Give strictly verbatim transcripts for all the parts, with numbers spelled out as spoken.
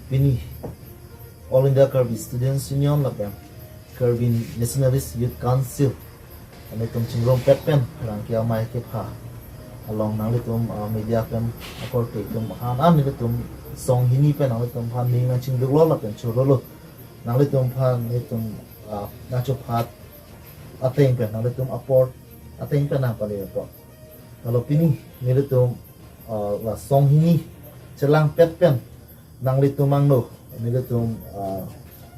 Pini All India Karbi Students Union lapen Karbi Nationalist Youth Council anitum chingrum pet pen rangke amei kepha along nanglitum, ah, media pen akorte atum aphan, ah, nelitum song hini pen nanglitum aphan ning nangchingduklo lapen chorolo. Nanglitum aphan nelitum, ah, nangchophat ateng pen, nanglitum apor ateng pen nangpale apot. Lalo pini nelitum, ah, la song hini chelang pet pen nanglitum angno, nelitum, ah,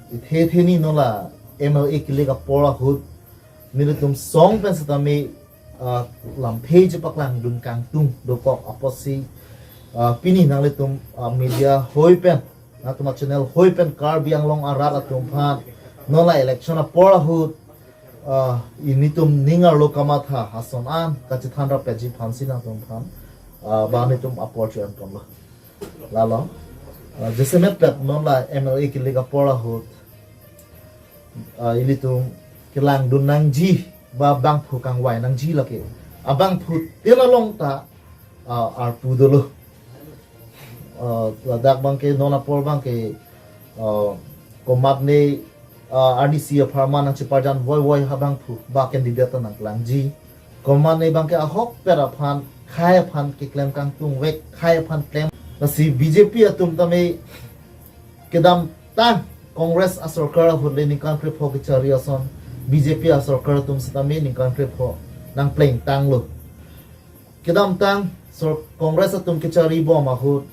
ithe theni nola M L A kilik apor ahut nelitum song pen setame, ah, lamthe chepaklangdun kangtung dokok apotsi, ah, pini nanglitum, ah, media hoi pen, nangtum channel hoi pen Karbi Anglong arat atum aphan nola election apor ahut, ah, ilitum ning arlo kamatha ason an kachethan rapetji aphansi nangtum aphan, ah, ba nelitum apor cho-en ponlo. Lalo, ah, jasemet pet nola M L A kilik apor ahut, ah, ilitum kelangdun nangji ba bangphu kangvai nangji lake. Abangphutin along ta, ah, arpu dolo. Ah, ladak abangke non apor abangke, ah, komatne, ah, R D C apharman nangcheparjan voivoi abangphu ba candidate ta nangkelangji. Komatne abangke ahokpet aphan, khei aphan keklem kangtungvek, khei aphan klem. Lasi B J P atum tame kedamtang Congress asorkar ahut le ningkan krepho kechari ason B J P asorkar atum setame ningkan krepho nangplengtanglo. Kedamtang sor-, Congress atum kechari bom ahut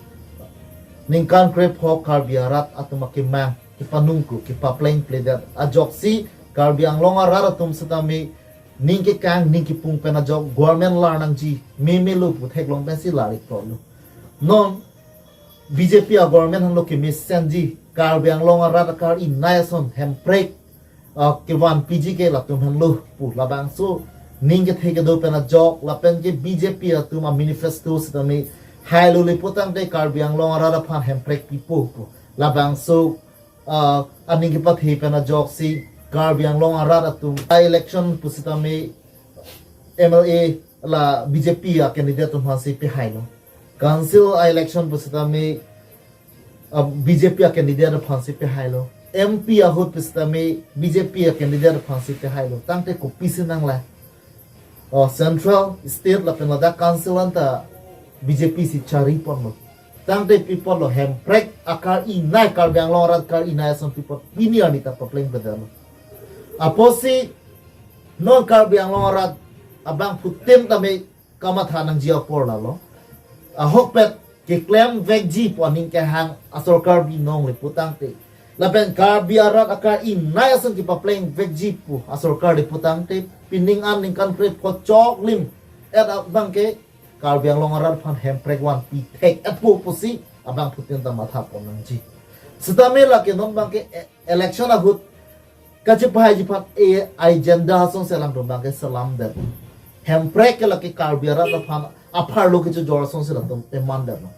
ningkan krepho Karbi arat atum akemang kepanungku kepaplengpledet ajoksi Karbi Anglong arat atum setame ning kekang ning kepung pen ajok government lar nangji, meme lo pu theklong pensi lar-ik tolo. Non B J P a government henlo kemesenji, Karbi Anglong arat akar-inai ason hemprek, ah, kevanpiji ke latum henlo pu labangso ning kethe kedo pen ajok lapen ke B J P atum a manifesto setame hailo le putangte Karbi Anglong arat aphan hemprek pipo pu labangso, ah, aning kepathe pen ajoksi Karbi Anglong arat atum a election pusitame M L A la B J P a candidate atum aphansi pehailo. Council a election pusitame, ah, B J P a candidate aphansi pehailo. M P ahut pusitame B J P a candidate aphansi pehailo. Tangte kopisi nanglang? Oh, central, state lapen ladak council anta B J P si chari ponlo. Tangte pi apotlo? Hemprek akar-inai, Karbi Anglong arat akar-inai ason pi apot pini arni ta paplengpedetlo? Apotsi non Karbi Anglong arat abangphutin tame kamatha nangji apor lalo. Ahokpet keklemvekji pu aning kehang asorkar binong le putangte, lapen Karbi arat akar-inai ason kepaplengvekji pu asorkar le putangte, pining an ningkan krepho choklim et abangke Karbi Anglong arat aphan hemprek vanpi thek-etpo pusi abangphutin ta matha pon nangji. Setame lake non abangke e-, election ahut kachepahaiji aphan e agenda asonsi alangtum abangke selamdet. Hemprek ke lake Karbi arat aphan apharlo kechojor asonsi latum pemandetlo.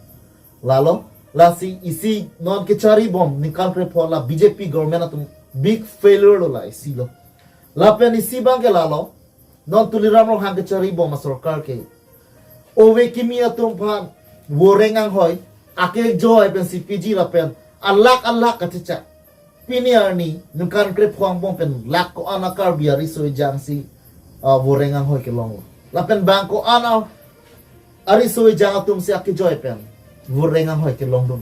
Lalo, lasi isi non kechari bom ningkan krepho la B J P government atum big failure lo, la isi lo. Lapen isi abangke lalo, non Tuliram Ronghang kechari bom asorkar ke ove kimi atum aphan voreng anghoi akejoi pensi piji lapen alakh alakh kachechak. Pini arni ningkan krepho angbong pen lakh ko-an a Karbi ariso ejang si, ah, voreng anghoi kelonglo. Lapen bang ko-an a ariso ejang atum si akejoi pen voreng anghoi kelongdun.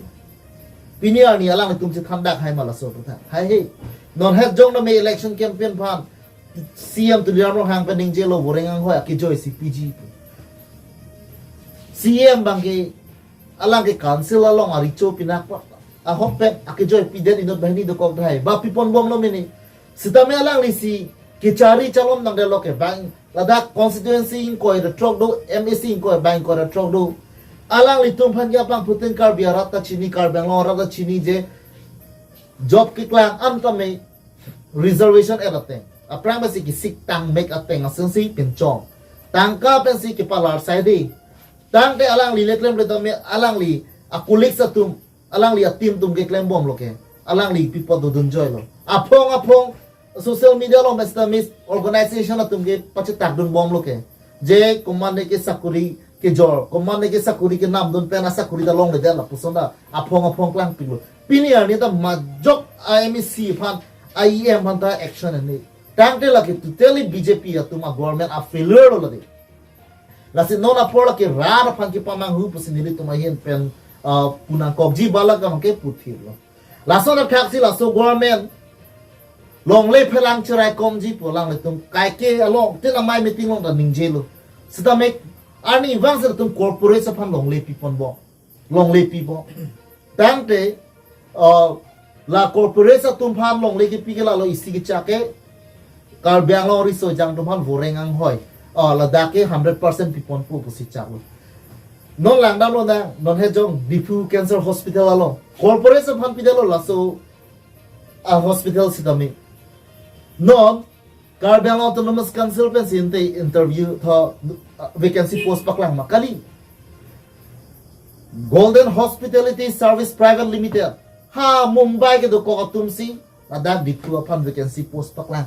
Pini arni alanglitum chethandak hai ma laso aphuthak? Hai he. Non het jong name election campaign aphan C M Tuliram Ronghang pen ningjelo voreng anghoi akejoi si piji pu. C M abangke alang ke council along arecho pinak pa ahokpet akejoi pidet inut banghini dokok dahai. Ba piponbomlo mene? Setame alangli si kechari chalom nangdetlo ke, bang ladak constituency ingkoi ra throk do, M A C ingkoi, bang ingkoi ra throk do. Alanglitum aphan ke abangphutin Karbi arat ta chini, Karbi Anglong arat ta chini je job keklang an tame reservation et ateng, aphrang pensi kesik tangmek ateng asonsi pinchong, tangka pensi kepalar saide. Tangte alangli le klemkle tame alangli a colleagues atum, alangli a team atum keklembomlo ke, alangli pi apot dodunjoilo? Aphong aphong social media along mesta mis organization atum ke pachetakdunbomlo ke, je komatne ke sakuri kejor, komatne ke sakuri kenamdun pen asakuri ta longledet lapuson ta aphong aphong klangpiklo. Pini arni ta majok a-MAC aphan, a-EM aphan ta action en-e. Tangte lake totally BJP atum a-government a-failure lo lake. Lasi non apor lake rat aphan kepamanghu pusi nelitum ahin pen, ah, punangkokji, bala kam ke puthir lo. Lason athaksi laso government longle phelang cherai komji pu alanglitum kaike along tin amei meeting along ta ningjelo. Sitame arnivang si latum corporate aphan longle piponbom. Longle pibom. Tangte, uh, la corporate atum aphan longle kepi ke lalo isi kechak ke Karbi Anglong riso ejang atum aphan voreng anghoi, uh, ladak ke hundred percent piponpo pusi chaklo. Non langdamlo na, non hejong Diphu Cancer Hospital along corporate aphan pidetlo laso a-hospital sitame. Non Karbi Anglong Autonomous Council pensi inte interview tho, uh, vacancy post paklang ma kali. Golden Hospitality Service Private Limited, ha Mumbai kedokok atumsi ladak Diphu aphan vacancy post paklang.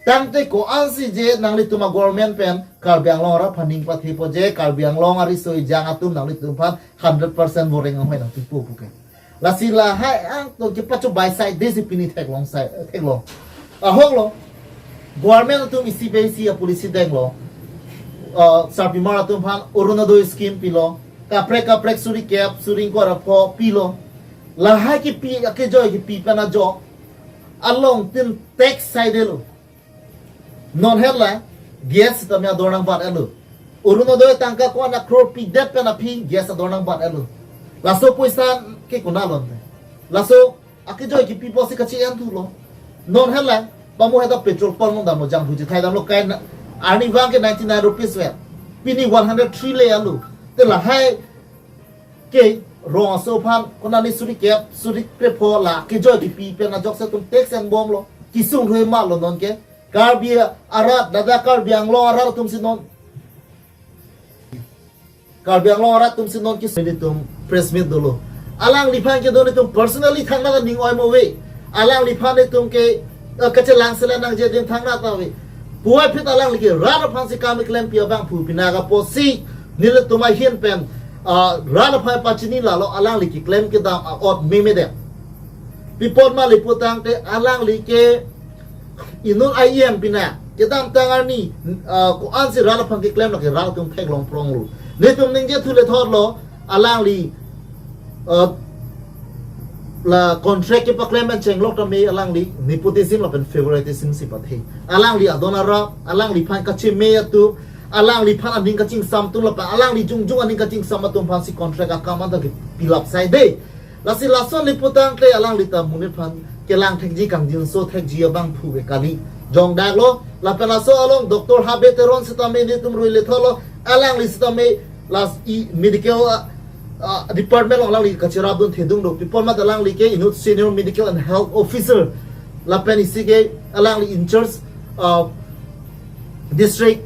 Tangte ko-ansi je nanglitum a-government pen Karbi Anglong arat aphan ning pathepo je Karbi Anglong ariso ejang atum nanglitum aphan hundred percent voreng anghoi nangpipo pu ke. Lasi lahai angtong kepachobai saidesi pini theklong sai, theklong. Ahoklo. Government atum isi pe isi a-policy denglo. Uh, sarpimar atum aphan Orunodoi scheme pilo. Kaprek kaprek suri kep, suri ingkoi ra pho pilo. Lahai kepi, akejoi kepi pen ajok along tin tax saidelo. Non hetla, gas sitame ador nangbat-etlo. Orunodoi tangka ko-an a-crore pidet pen aphi gas ador nangbat-etlo. Laso poisa ke konat lo ante. Laso akejoi kepi pusi kachi-en thulo. Non hetla, pamu heta petrol pump along damlo, jangthu chethai damlo, kai na, arnivang ke ninety-nine rupees vet. Pini one hundred three le-etlo. Te lahai ke rong aso aphan konane suri kep, suri krepho la kejoi kepi pen ajok si latum tax enbomlo. Kesung rui malo non ke. Karbi arat, ladak Karbi Anglong arat atumsi non, Karbi Anglong arat atumsi non kesung, nelitum press meet dolo. Alangliphan kedo nelitum personally thangnat aning oi mo ave. Alangliphan nelitum ke, eh, kachelang selang nangji adim thangnat ave. Puvoiphit alangli ke rat aphansi kam keklempi abangphu, pinaka pusi nelitum ahin pen, ah, rat aphan pachini lalo alangli keklem kedam a-ot memedet. Pi apot ma lapu tangte alangli ke inut a-EM pina kedamtang arni, ah, ko-ansi rat aphan keklem lake rat atum theklong pronglo. Nelitum ningje thu le thotlo, alangli, ah, la contract kepaklem pen chenglok tame alangli nepotism lapen favoritism si pathe. Alangli adon arap, alangliphan kacheme atum, alangliphan aning kachingsam atum lapen alangli jongjong aning kachingsam atum aphansi contract akam anta kepilap saide. Lasi lason lapu tangte alangli ta monit aphan kelang thekji, kangjinso thekji abangphu ke kali. Jongdaklo, lapen laso along Doctor Habe Teron sitame nelitum rui le thotlo, alangli sitame lasi medical, ah, ah, department along alangli kacherapdun thedung do. Pi apot ma alangli ke inut senior medical and health officer. Lapen isi ke alangli in charge, ah, district,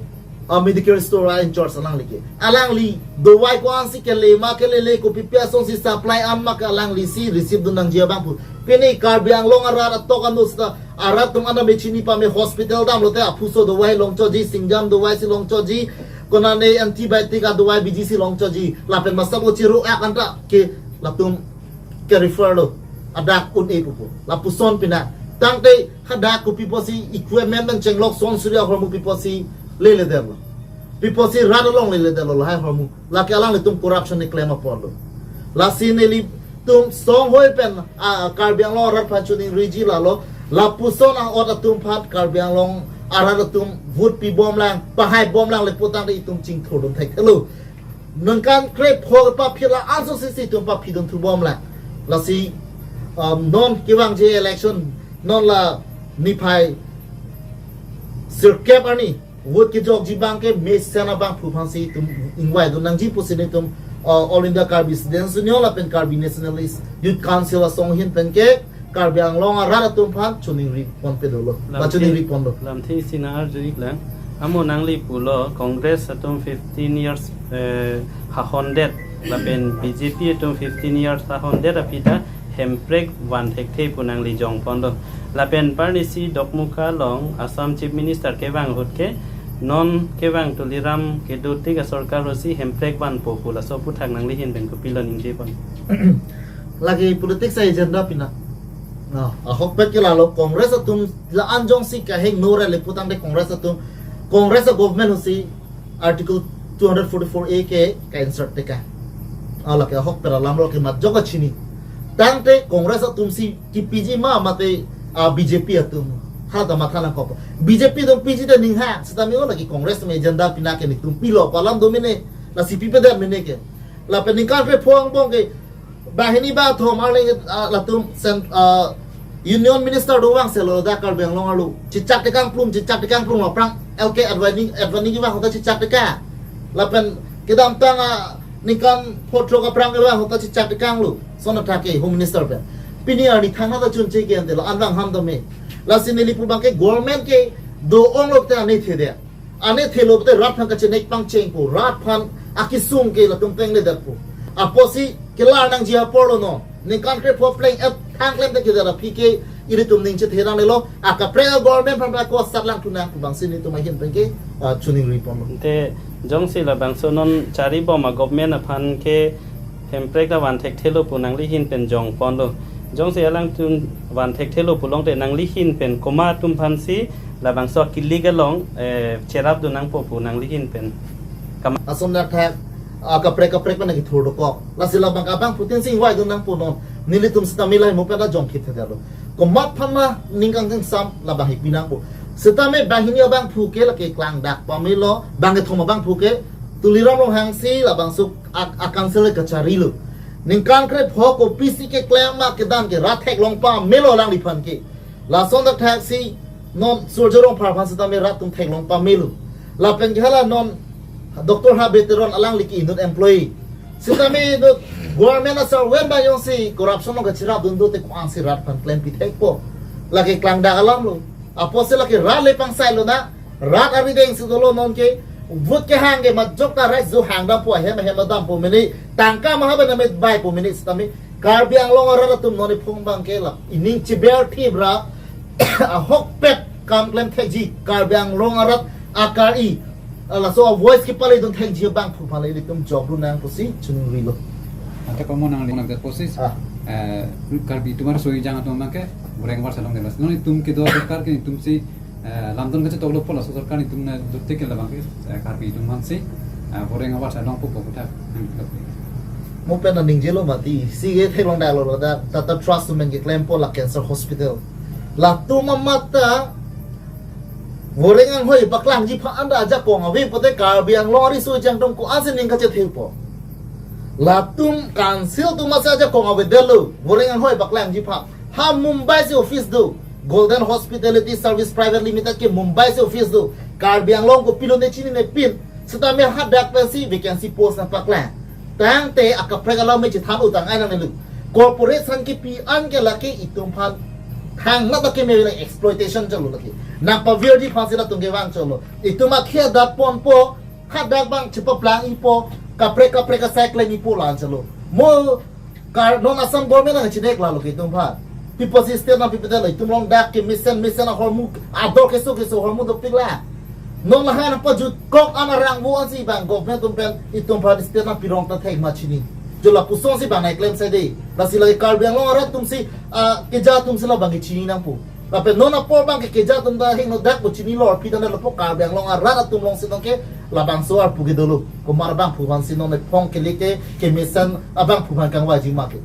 ah, medical store a-in charge alangli ke. Alangli dawai ko-ansi kele ma kelele, kopi pi asonsi supply an ma ke alanglisi receive dun nangji abangphu. Pini Karbi Anglong arat atok anu seta arat atum anta me chini pame, hospital damlote aphuso dawai longchotji, singjam dawai si longchotji, konane antibiotic adawai biji si longchotji, lapen masabo chiru ak anta ke latum ke refer lo, adak un-e pupo. Lapuson pina. Tangte hadak kopi pusi equipment pen chenglok son suri ahormu pi pusi lele detlo. Pi pusi rat along lele detlo lahai ahormu. Lake alanglitum corruption keklem apotlo. Lasi nelitum songhoi pen, ah, Karbi Anglong arat aphan choningriji lalo. Lapuson a-ot atum aphan Karbi Anglong arat atum vote pibomlang, pahaibomlang lapu tangte itum chingthurdun thekthelo. Ningkan krepho paphila anso sisi itum paphidunthu bomlang. Lasi, um, non kevangji election, non la niphai sirkep arni vote kejokji abang ke mesen abangphu aphansi itum ingvaidun nangji pusi nelitum, uh, All India Karbi Students Union lapen Karbi Nationalist Youth Council asong ahin pen ke Karbi Anglong arat atum aphan choningri ponpe dolo. Ba lamthe, choningri ponlo. Lamthe isi nang-arju-iklang. Amo nangli pulo Congress atum fifteen years, eh, hahondet, lapen BJP atum fifteen years hahondet aphi ta hemprek van thekthe pu nangli jongponlo. Lapen parnisi Dokmoka along Assam Chief Minister kevang ahut ke, non kevang Tuliram kedo tik asorkar ahutsi hemprek vanpo pu, laso aputhak nangli ahin pen kopilo ningjepon? Lake politics a-agenda pina. Ah, ahokpet ke lalo, Congress atum la-an jongsi kahingno ra le putangte Congress atum, Congress a-government ahutsi Article two hundred forty-four A ke ka-insert teka. Ah, lake ahokpet alam lo ke majok kachini. Tangte Congress atumsi kipiji ma mate, ah, B J P atum. Hala ta matha nangkok. B J P atum piji ta ninghang, sitame o lake Congress atum agenda pina ke netum pilo pu alam do mene, lasi pipedet mene ke. Lapen ningkan krepho angbong ke banghini bangkethom arleng, ah, latum sen, ah, Union Minister dovang selo dak Karbi Anglong arlo. Chechak tekang plum, chechak tekang plum, aphrang L K Advani, Advani kevang ahut ta chechak tekang. Lapen kedamtang, ah, ningkan photrok aphrang kevang ahut ta chechak tekanglo. Lason athak ke Home Minister pen. Pini arni thangnat ta chunche ke ante lo, anvang ham tame. Lasi neli pu abang ke government ke do-onglo te anethedetpo. Anethelo te rat aphan kachenek pangchengpo, rat aphan akesung ke latum tengledetpo. Apotsi kelar nangji apor lo non. Ningkan krepho pleng-et thang klem te kedat aphi ke ilitum ning chethe nangnelo. Akaprek a-government aphan ba ko sat lang tunang pu abangsi netum ahin pen ke, ah, choningri ponlo. Te jongsi labangso non charibom a-government aphan ke Hemprek ta van thekthelo pu nangli ahin pen jong ponlo. Jongsi alangtum van thekthelo pulote nangli ahin pen komat atum aphansi labangso kilik along, eh, cherapdun nangpo pu nangli ahin pen. Kam- Lason athak, ah, kaprek kaprek pen nangkethur dokok. Lasi labang abangphutin si ingvaidun nangpo non. Nelitum sitame lahei mo pen ta jong kithedetlo. Komat aphan ma ning kangtingsam labang hikpi nangpo. Sitame banghini abangphu ke lake klangdak pamelo, bangkethom abangphu ke Tuliram Ronghang si labangso a, a-council kacharilo. Ningkan krepho kopisi keklem ma kedam ke rat theklong pamelo alangliphan ke. Lason athak si non Surjya Rongphar aphan sitame rat atum theklong pamelo. Lapen ke hala non Doctor Habe Teron alangli ke inut employee. Sitame inut government asarvant abang jongsi corruption along kacherapdun do te ko-ansi rat aphan klempi thekpo. Lake klangdak alam lo. Apotsi lake rat le pangsailo na. Rat arideng si dolo non ke, vote kehang ke majok ta rai zo hang dampo, ahem ahem dampo mene, tangka maha ba name baipo mene sitame, Karbi Anglong arat atum non iphong abang ke la, ining chiber thibra, ahokpet kam klem thekji, Karbi Anglong arat akar-i, ah, laso a-voice kepaledun thekji abangphu aphan le ilitum jokdun nang pusi choningrilo. Ante komat nangli nang posis. Ah. Eh, Karbi atum arsoi jang atum abang ke, Boreng Awar Salong Delas. Non itum kedo sorkar ke itum si eh, lamdon kachetoklo pu laso sorkar netum nangdote ke labang ke, eh, Karbi atum aphansi, eh, Boreng Awar Salong pupo puthak. Mo pen aning jelo mati, si ke theklong dalo ladak, Tata Trust amen keklempo la cancer hospital. Latum amat ta, Boreng anghoi paklangji aphan anta ajakong ave pote Karbi Anglong ariso jangdong ko-ansi ning kachethekpo. Latum council atum amatsi ajakong avedetlo, Boreng anghoi paklangji aphan. Ha Mumbai si office do. Golden Hospitality Service Private Limited ke Mumbai si office do. Karbi Anglong kopilo ne chinine pin. Sitame hadak pensi vacancy post nangpaklang. Tangte akaprek alam me chethan utang ai nangnelo. Corporate aphan kepi an ke lake itum aphan thangnat ta keme le exploitation chalo lake. Nangpavirji aphansi latum kevang chalo. Itum akhei adak ponpo, hadak abang chepaplang-ipo, kaprek kaprek asai klem-ipo la-an chalo. Mo kar non Assam government nangchinek lalo ke itum aphan. Pi apotsi state nangpipedet lo, itum along dak kemesen mesen ahormu, ador keso keso ahormu dopik la. Non lahan pajutkok an arang vo ansi abang government atum pen itum aphan state nangpirong ta thek ma chini. Jo lapuson si abang nangklem sai de. Lasi lake Karbi Anglong arat atumsi, ah, keja atumsi labang kechini nangpo. Lapen non apor abang ke keja atum ta hingno dak bo chinilo, phi ta lapu Karbi Anglong arat atum alongsi non ke labangso arpu ke dolo. Komat abangphu aphansi non iphong kele ke kemesen abangphu aphan kangvaiji ma ke.